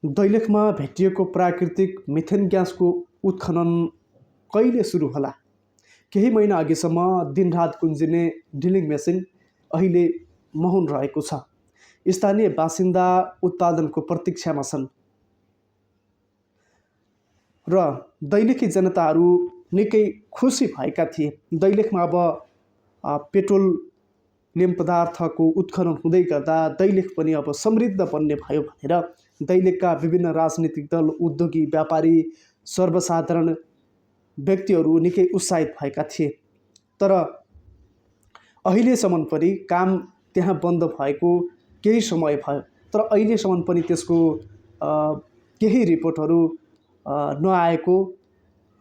दैलेखमा भेटिएको प्राकृतिक मिथेन ग्यासको उत्खनन कहिले सुरु होला? केही महिना अघिसम्म दिनरात गुन्जिने ड्रिलिङ मेसिन अहिले मौन रहेको छ। स्थानीय बासिन्दा उत्पादनको प्रतीक्षामा छन् र दैलेखी जनताहरू निकै खुसी भएका थिए। दैलेखमा अब पेट्रोलियम पदार्थको उत्खनन हुँदै गर्दा दैलेख पनि अब समृद्ध बन्ने भयो भनेर दैलेखका विभिन्न राजनीतिक दल, उद्योगी, व्यापारी, सर्वसाधारण व्यक्तिहरू निकै उत्साहित भएका थिए। तर अहिलेसम्म पनि काम त्यहाँ बन्द भएको केही समय भयो, तर अहिलेसम्म पनि त्यसको केही रिपोर्टहरू नआएको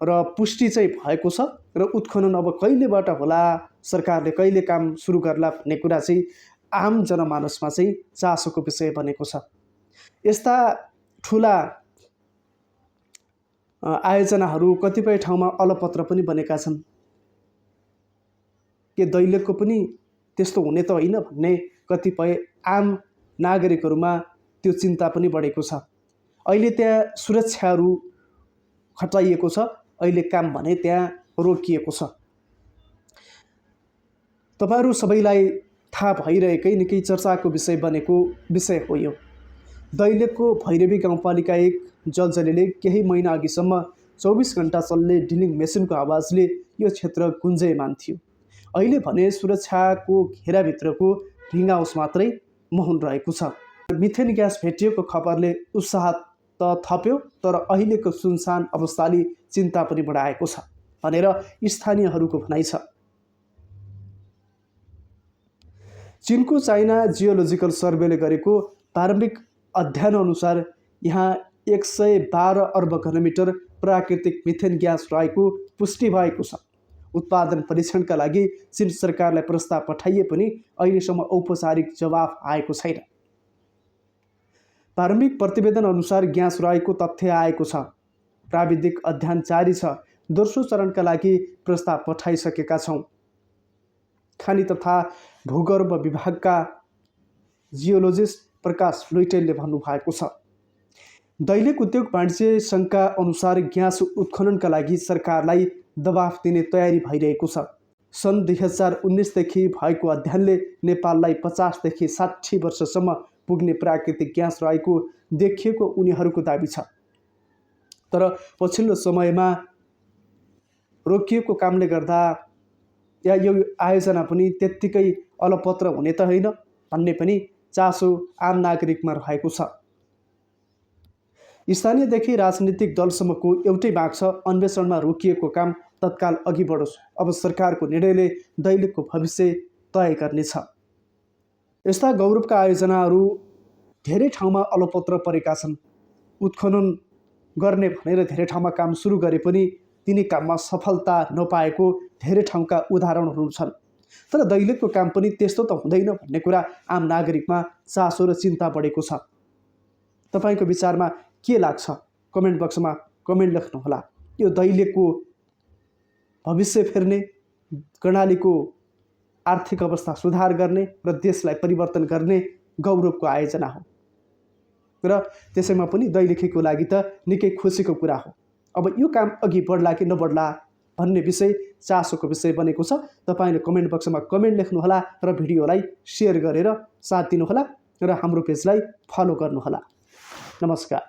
र पुष्टि चाहिँ भएको छ। र उत्खनन अब कहिलेबाट होला, सरकारले कहिले काम सुरु गर्ला भन्ने कुरा चाहिँ आम जनमानसमा चाहिँ चासोको विषय बनेको छ। यस्ता ठुला आयोजनाहरू कतिपय ठाउँमा अलपत्र पनि बनेका छन्। के दैलेखको पनि त्यस्तो हुने त होइन भन्ने कतिपय आम नागरिकहरूमा त्यो चिन्ता पनि बढेको छ। अहिले त्यहाँ सुरक्षाहरू खटाइएको छ, अहिले काम भने त्यहाँ रोकिएको छ। तपाईहरू सबैलाई थाहा भइरहेकै निकै चर्चाको विषय बनेको विषय हो यो। दैलेखको भैरवी गाउँपालिका 1 जलजलीले केही महिना अघिसम्म 24 घण्टा चल्ने ड्रिलिङ मेसिनको आवाजले यो क्षेत्र गुन्जयमान थियो। अहिले भने सुरक्षाको घेराभित्रको ढिङ्गा हाउस मात्रै मौन रहेको छ। मिथेन ग्यास भेटिएको खबरले उत्साह त थप्यो, तर अहिलेको सुनसान अवस्थाले चिन्ता पनि बढाएको छ भनेर स्थानीयहरूको भनाइ छ। चीनको चाइना जियोलोजिकल सर्वेले गरेको प्रारम्भिक अध्ययनअनुसार यहाँ 112 अर्ब घनमिटर प्राकृतिक मिथेन ग्यास रहेको पुष्टि भएको छ। उत्पादन परीक्षणका लागि चीन सरकारलाई प्रस्ताव पठाइए पनि अहिलेसम्म औपचारिक जवाफ आएको छैन। प्रारम्भिक प्रतिवेदन अनुसार ग्यास रहेको तथ्य आएको छ। प्राविधिक अध्ययन जारी छ। दोस्रो चरणका लागि प्रस्ताव पठाइसकेका छौँ। खानी तथा भूगर्भ विभागका जियोलोजिस्ट प्रकाश लुइटेलले भन्नुभएको छ। दैलेख उद्योग वाणिज्य सङ्घका अनुसार ग्यास उत्खननका लागि सरकारलाई दबाफ दिने तयारी भइरहेको छ। सन् 2019देखि भएको अध्ययनले नेपाललाई 50 देखि 60 वर्षसम्म पुग्ने प्राकृतिक ग्यास रहेको देखिएको उनीहरूको दाबी छ। तर पछिल्लो समयमा रोकिएको कामले गर्दा यो आयोजना पनि त्यत्तिकै अलपत्र हुने त होइन भन्ने पनि चासो आम नागरिकमा रहेको छ। स्थानीयदेखि राजनीतिक दलसम्मको एउटै माग छ, अन्वेषणमा रोकिएको काम तत्काल अघि बढोस्। अब सरकारको निर्णयले दैलेखको भविष्य तय गर्नेछ। यस्ता गौरवका आयोजनाहरू धेरै ठाउँमा अलपत्र परेका छन्। उत्खनन गर्ने भनेर धेरै ठाउँमा काम सुरु गरे पनि तिनी काममा सफलता नपाएको धेरै ठाउँका उदाहरणहरू छन्। तर दैलेखको काम पनि त्यस्तो त हुँदैन भन्ने कुरा आम नागरिकमा चासो र चिन्ता बढेको छ। तपाईँको विचारमा के लाग्छ? कमेन्ट बक्समा कमेन्ट लेख्नुहोला। यो दैलेखको भविष्य फेर्ने, कर्णालीको आर्थिक अवस्था सुधार गर्ने र देशलाई परिवर्तन गर्ने गौरवको आयोजना हो र त्यसैमा पनि दैलेखीको लागि त निकै खुसीको कुरा हो। अब यो काम अघि बढ्ला कि नबढ्ला भन्ने विषय चासोको विषय बनेको छ। तपाईँले कमेन्ट बक्समा कमेन्ट लेख्नुहोला र भिडियोलाई सेयर गरेर साथ दिनुहोला र हाम्रो पेजलाई फलो गर्नुहोला। नमस्कार।